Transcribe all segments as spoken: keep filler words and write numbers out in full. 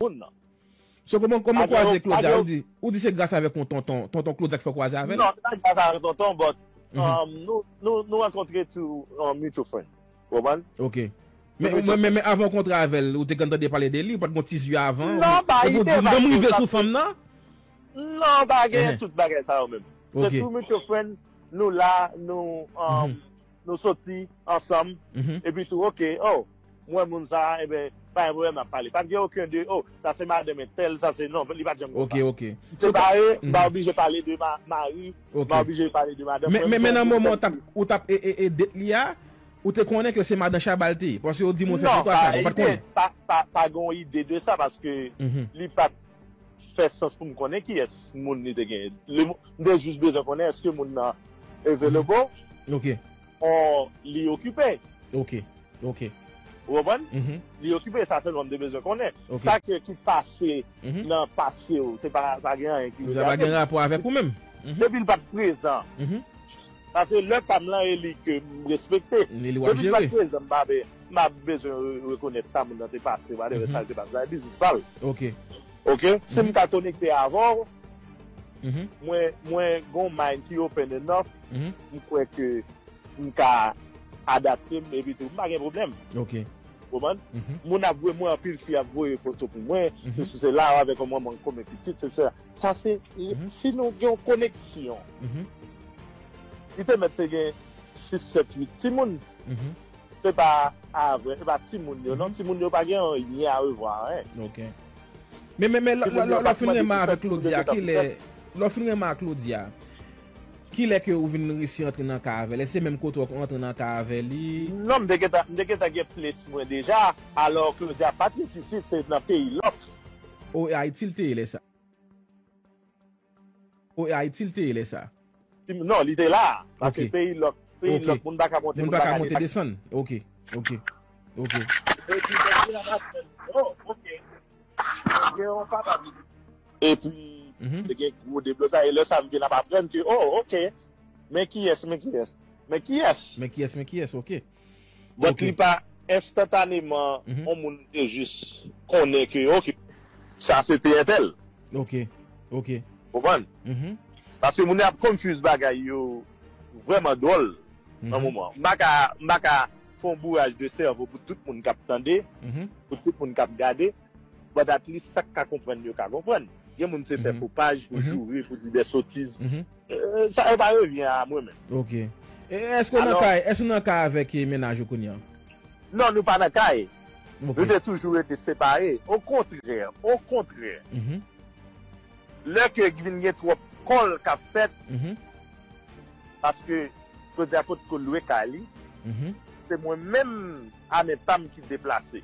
moun nan. So, kòman, kòman w kwaze Claudia? Ou di, ou di se gras avèk yon tonton, tonton Claudia ki fè w kwaze avè l? Non, se pa gras avèk tonton, but um, nou, nou, nou rankontre through um, mutual friend. Ou konprann? Ok. Men, men, men, men avan w kontre avè l, ou te konn tande pale de li, ou pa t gon ti zye avan? Non, ba, ou di, m rive sou fanm nan? Non, pa gen tout bagay sa yo menm. Se through mutual friend, nou la, nou, um, nou soti ansanm, epi tou, ok, oh, m wè moun sa, enben, pa gen pwoblèm, n ap pale. Pa t gen okenn de, oh, sa se madanm entèl, sa se, non, li pa t janm konsa. Ok, ok. M separe, m pa oblije pale de ma, mari, m pa oblije pale de madanm. Men, men, men nan moman ou t ap, ou t ap e, e, e date li a, ou te konnen ke se madan Shabba l te ye? Paske yo di m ou fè kontwa sa, ou pa t konnen? Non, pa, pa, pa gen ide de sa, paske li pa t fè sans pou m konnen kiyès moun li te genyen. Li, m te jis bezwen konnen èske moun nan available, ok, or li okipe. Ok, ok. Ou konprann? Li okipe, sa sèlman m te bezwen konnen. Ok. Sa ke ki pase nan pase w, se pa, pa gen anyen ki regade m. Sa pa gen rapò avèk ou menm. Depi l pa t prezan. Paske lè pa m lan e li ke m respekte. Depi l pa t prezan, m pa be-, m pa bezwen re-, rekonèt sa moun nan te pase, whatever sa l te pase. Sa e biznis pa l. Ok. Ok? Si m ka konekte avè w, mwen, mwen gon mind ki open enough, m kwè ke m ka adapte m, epi tou, m pa gen pwoblèm. Ok. Ou konprann? Moun ap voye mwen, anpil fi ap voye foto pou mwen, se sou se la, avèk yon manman komen pitit, se sa. Sa se, si nou gen yon koneksyon. Li te mèt te gen sis, sèt, uit timoun. Se pa avè, se pa timoun yo, non. Timoun yo pa gen anyen a revwa, hein. Ok. Men, men, men, lè, lè, lè, lè w fin renmen avèk Claudia, kilè, lè w fin renmen ak Claudia, kilè ke ou vin resi antre nan ka avè l? Èske se menm kote w antre nan ka avè li? Non, m te gentan, m te gentan gen ples mwen deja. Alò, Claudia pa t isit, se nan peyi lòk. O, e Ayiti l te ye lè sa. O, e Ayiti l te ye lè sa. Non, li te la. Paske peyi lòk, peyi lòk, moun pa ka monte, moun pa ka desann. Ok, ok, ok. Epi, mwen vin ap aprann, oh, ok. Mwen gen yon papa. Epi, te gen gwo deblozay. E lè sa, m vin ap aprann ke, oh, ok. Men kiyès, men kiyès. Men kiyès. Men kiyès, men kiyès, ok. But li pa enstantaneman, yon moun te jis konnen ke, ok, sa se te entèl. Ok, ok. Konprann? Paske moun yo ap confuse bagay yo vrèman dwòl nan moman. M pa ka, m pa ka fè yon bouraj de sèvo pou tout moun k ap tande, pou tout moun k ap gade, but at least sa k ka konprann yo ka konprann. Gen moun se fè fo paj pou joure, pou di de sotiz. Eh, sa yo pa revyen a mwen menm. Ok. E èske w nan kay, èske w nan kay avèk, eh, mennaj ou kounye a? Non, nou pa nan kay. Ok. Nou te toujou rete separe. Okontrè, okontrè. Lè ke vin gen twòp kòl k ap fèt, paske Claudia potko lwe kay li, se mwen menm a men pa m ki deplase.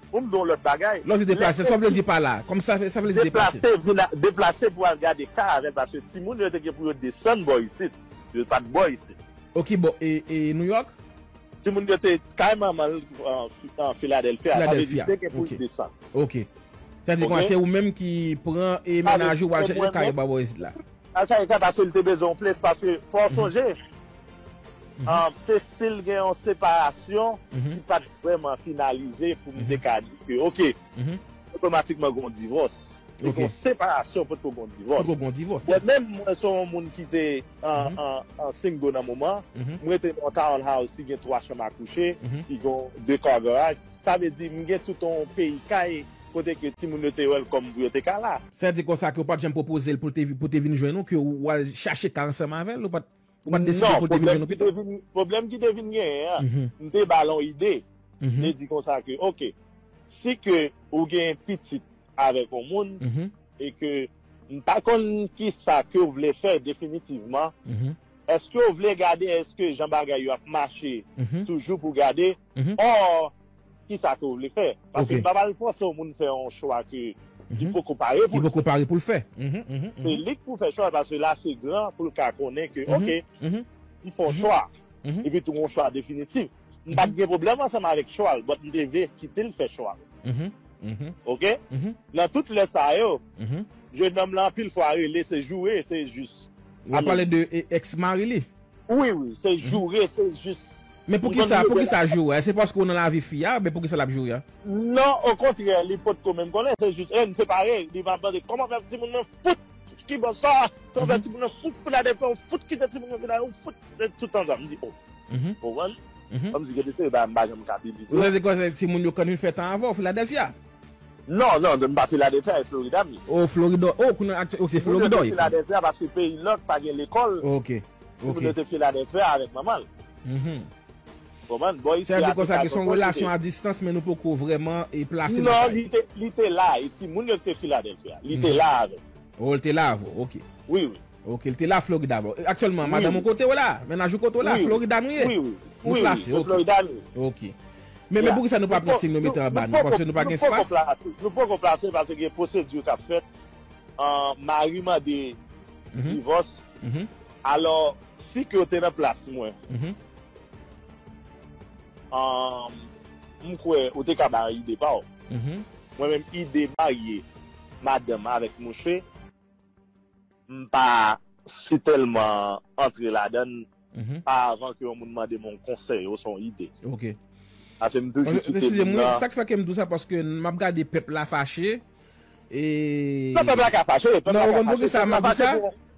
Pou m di w lòt bagay. Lè w di deplase, sa w vle di pa la? Kòm sa, sa vle di deplase? Deplase, vin a, deplase pou al gade kay avè l, paske timoun yo te gen pou yo desann bò isit. Yo pa t bò isit. Ok, bon, e, e New York? Timoun yo te kay manman l an, an Filadèlfya. Sa vle di te gen pou l desann. Ok. Sa di kòman se ou menm ki pran e mennaj ou al chache kay ba bò isit la? Al chache kay paske li te bezwen yon ples, paske fò w sonje, um, te still gen yon separasyon ki pa t vrèman finalize pou m te ka di ke, ok, otomatikman gen yon divòs. Li gen yon separasyon potko gen yon divòs. Potko gen yon divòs. Mwen menm, mwen se yon moun ki te an, an, an single nan moman. M rete nan yon townhouse ki gen twa chanm a kouche, ki gen de ka garaj. Sa vle di, m gen tout yon peyi kay kote ke timoun yo te welcome pou yo te ka la. Sa di konsa ke w pa t janm pwopoze l pou l te vi-, pou te vin jwenn ou, ke w al chache kay ansanm avè l, ou pa t, ou pa t deside pou l te vin jwenn ou pito? Non, pwoblèm ki te vin, pwoblèm ki te vin genyen an, m te ba l yon ide. M te di konsa ke, ok, si ke ou gen pitit avèk yon moun, e ke m pa konn kisa ke w vle fè definitivman, èske w vle gade èske jan bagay yo ap mache toujou pou gade, or, kisa ke w vle fè? Paske m pa pral fòse yon moun fè yon chwa ke li poko pare pou l fè. Li poko pare pou l fè. Se li k pou fè chwa l, paske la se gran pou l ka konnen ke, ok, m fè yon chwa. Epi tou yon chwa definitif. M pa t gen pwoblèm ansanm avèk chwa l, but m te vle kite l fè chwa l. Ok? Nan tout lè sa yo, jennonm lan anpil fwa rele, se joure, se jis. W ap pale de, e, ex mari li? Wi, wi, se joure, se jis Men poukisa, poukisa joure a? Se paske w nan lavi fi a, men poukisa l ap joure a? Non, okontrè, li potko menm konnen, se jis, e, n separe, li va mande, kòman fè timoun mwen fout, ki bò sa, kòman fè timoun mwen fout, Filadèlfya, ou fout, kite timoun mwen Filadèlfya, ou fout, e, tout tan sa, m di, o. Ou konprann? Kòmsi gen de bagay m pa janm ka believe. Ou santi kòmsi timoun yo konn vin fè tan avè w, Filadèlfya? Non, non, m pa Filadèlfya, e Florida m ye. O, Florida, o, kounye a, o, se Florida w ye. Filadèlfya paske peyi lòt pa gen lekòl. Ok, ok. Timoun yo te Filadèlfya avèk manman l. Konprann? Bò isi a, se konsa ke se yon relasyon a distans, men nou poko vrèman e plase nan kay. Non, li te, li te la, e timoun yo te Filadèlfya. Li te la avè m. O, l te la avè w, ok. Wi, wi. Ok, l te la Florida avè w. Aktyèlman, madanm ou kote w la? Mennaj ou kote w la? Florida nou ye? Wi, wi. Nou plase, ok. Florida nou ye. Ok. Men, men poukisa nou pa pran timoun yo mete anba nou? Paske nou pa gen espas? Nou poko plase paske gen pwosedi k ap fèt. Mari mande divòs. Alò, si ke w te nan plas mwen, m kwè ou te ka bay ide pa w. Mwen menm, ide marye madanm avèk mouche, m pa si tèlman antre ladan l pa avan ke yon moun mande m yon konsèy oswa yon ide. Ok. Paske m toujou kite moun nan. Sa k fè ke m di w sa, paske m ap gade pèp la fache. E... Non, pèp la ka fache. Non, ou konn poukisa m ap di sa?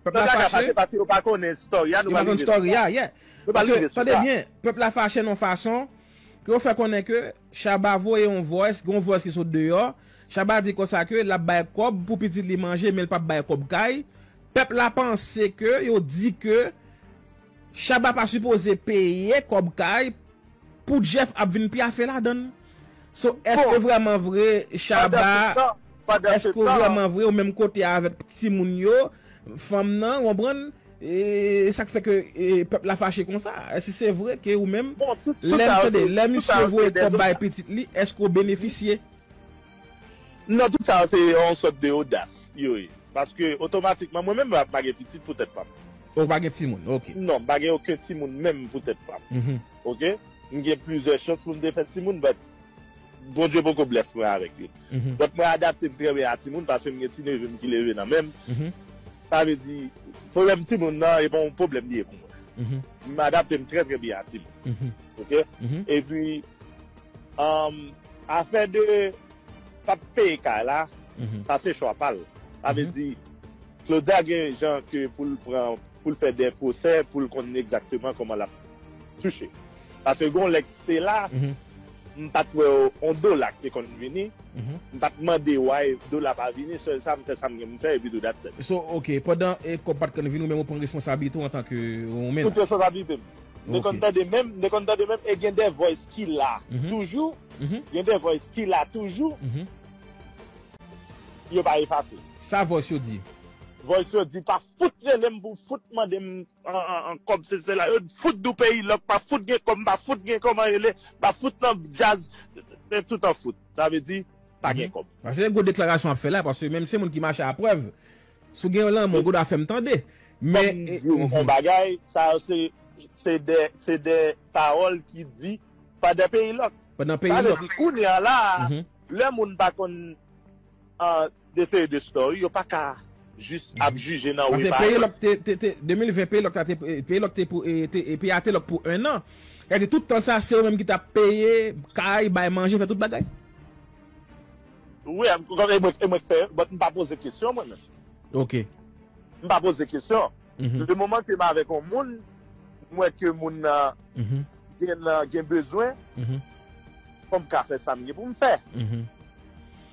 Pèp la fache paske yo pa konnen story a, nou pa rive sou sa. Yo pa rive sou sa. Tande byen, pèp la fache nan yon fason ke yo fè konnen ke Shabba voye yon voice, gen yon voice ki sot deyò. Shabba di konsa ke l ap bay kòb pou pitit li manje, men l p ap bay kòb kay. Pèp la panse ke yo di ke Shabba pa sipoze peye kòb kay pou Jeff ap vin pyafe ladan l. So, èske vrèman vre Shabba, èske vrèman vre ou menm kote avèk timoun yo, fanm nan, ou konprann? E sa k fè ke e, pèp la fache konsa. Èske se vre ke ou menm, lè m tande, lè misye voye kòb bay pitit li, èske w benefisye? Non, tout sa yo se yon sòt de odas yo ye. Paske otomatikman, mwen menm m pa, pa gen pitit pou tèt pa m. Ou pa gen timoun, ok. Non, m pa gen okenn timoun menm pou tèt pa m. Ok? M gen plizyè chans pou m te fè timoun, but Bondye poko bless mwen avèk li. But mwen adapte m trè byen a timoun paske m gen ti neve m ki leve nan men m. Sa vle di, pwoblèm timoun nan, e pa yon pwoblèm li ye pou mwen. M adapte m trè, trè byen a timoun. Ok? Epi, um, afè de p ap peye kay la, sa se chwa pa l. Sa vle di, Claudia gen jan ke pou l pran, pou l fè de pwosè, pou l konn egzakteman kòman l ap touche. Paske gon lè k te la, m pa t wè yon dola k te konn vini, m pa t mande why dola pa vini, sèl sa m fè sa m gen m fè, epi tou that's it. So, ok, pandan e kòb pa t konn vini, ou menm ou pran responsablite w antanke woman. Tout responsablite m. M te konn tande menm, m te konn tande menm, e gen de voice ki la toujou, gen de voice ki la toujou, yo pa efase. Sa voice yo di? Voice yo di, pa fout rele m pou fout mande m an, an, an kòb, se, se la. Yo fout di w peyi lòk, pa fout gen kòb, m pa fout gen kòman rele, pa fout nan djaz, men tout an fout. Sa vle di, pa gen kòb. Paske se gwo deklarasyon w ap fè la, paske menm se moun ki mache a prèv, si w gen yon lanmou, ou dwa fè m tande. Men, fò m di w yon bagay, sa yo se, se de, se de pawòl ki di pandan peyi lòk. Pandan peyi lòk. Sa vle di, kounye a la, lè moun pa konn an, de seri de story, yo pa ka jis ap jije nan wi pa yo. Paske peyi lòk te, te, te, de mil ven, peyi lòk la te, peyi lòk te pou, e, te, e, peyi a te lòk pou en an. Sa vle di tout tan sa, se yo menm ki t ap peye, kay, bay manje, fè tout bagay. Wi, e mwen, e mwen k fè, but m pa poze kesyon, mwen menm. Ok. M pa poze kesyon. Le moman ke m avèk yon moun, m wè ke moun nan gen, gen bezwen, fò m ka fè sa m gen pou m fè.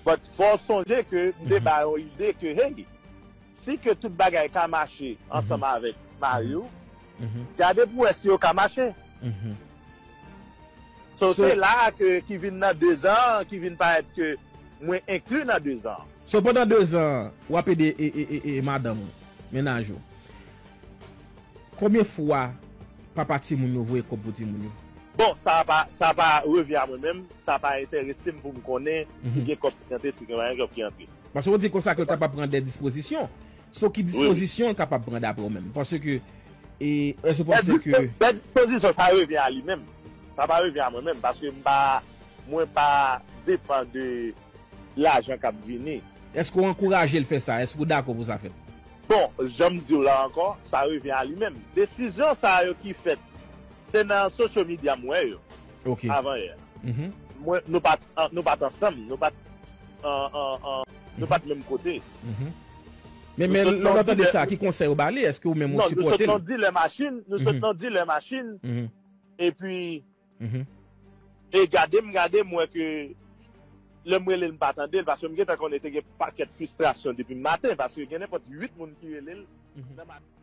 But fò w sonje ke m te ba yon ide ke, hey, si ke tout bagay ka mache ansanm avèk mari w, gade pou wè si yo ka mache. So, se la ke, ki vin nan dezan, ki vin parèt ke mwen enkli nan dezan. So, pandan dezan, w ap ede e, e, e, e madanm ou, mennaj ou. Konbyen fwa papa timoun yo voye kòb pou timoun yo? Bon, sa pa, sa pa revyen a mwen menm, sa pa enterese m pou m konnen si gen kòb ki antre, si gen pa gen kòb ki antre. Paske w di konsa ke l kapab pran de dispozisyon. So, ki dispozisyon l kapab pran dapre w menm? Paske, e, èske w panse ke... Bèl dispozisyon, sa revyen a li menm. Sa pa revyen a mwen menm, paske m pa, mwen pa depan de lajan k ap vini. Èske w ankouraje l fè sa? Èske w dakò pou sa fèt? Bon, jan m di w la ankò, sa revyen a li menm. Desizyon sa yo ki fèt Se nan social media m wè yo. Ok. Avan yè. Mhm, Mwen, nou pa t, nou pa t ansanm, nou pa t an, an, an, nou pa t menm kote. mhm. Men, men lè w tande sa, ki konsèy ou ba li? Èske ou menm ou Non, nou sot sipòte l? Nan dilè machin, nou sot nan dilè machin, Mhm, epi mhm. e gade m gade m wè ke lè m rele l m pa tande l, paske m gentan konnen te gen pakèt fristrasyon depi maten, paske gen nenpòt uit moun ki rele l nan maten.